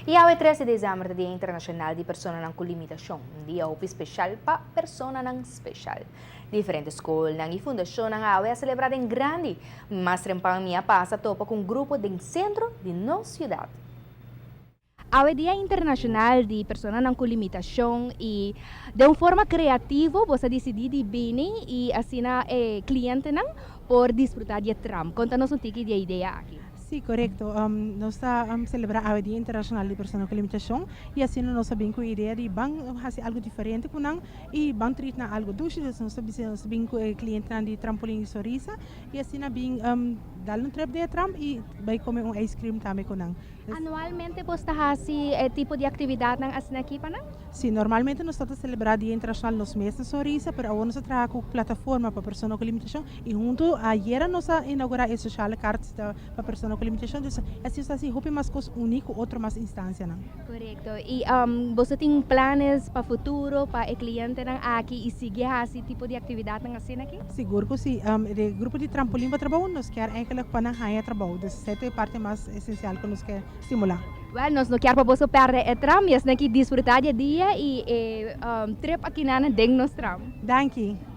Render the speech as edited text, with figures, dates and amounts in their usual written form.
Y awe 3 di december ta Dia Internacional di Personanan cu Limitacion, un dia hopi special pa personanan special. Diferente scolnan y fundacionnan awe a celebra den grandi. Mas trempan mi a pasa topa cu un grupo den centro di nos ciudad. Awe Dia Internacional di Personanan cu Limitacion y den un forma creativo boso a dicidi di bini y asina e clientenan por disfruta di e tram. Conta nos un tiki di e idea aki. Si, corecto. Nos ta celebra awe Dia Internacional di Persona cu Limitacion y asina nos a bin cu e idea di ban haci algo diferente cu nan y ban treat nan algo dushi. Dus nos ta bisa nos ta bin cu e clientenan di Trampolin di Sonrisa y asina bin dal un trip den e tram y bay come un ice cream tambe cu nan. Anualmente bos ta haci e tipo di actividadnan asina aki pa nan? Si, normalmente nos ta celebra Dia Internacional nos mes na Sonrisa, pero awor nos ta traha cu plataforma pa persona cu limitacion y hunto ayera nos a inaugura e sociale kaart pa persona cu limitacion. Dus asina nos ta haci hopi mas cos uni cu otro mas instancianan. Corecto. Y boso tin planes pa futuro pa e clientenan aki y sigui haci tipo di actividadnan asina aki? Sigur cu si. E grupo di Trampolin pa Trabou nos kier eigenlijk pa nan haya trabou. Dus esey ta e parti mas esencial cu nos kier stimula. Well, nos no kier pa boso perde e tram y asina aki disfruta di e dia y e trip aki nan den nos tram. Danki.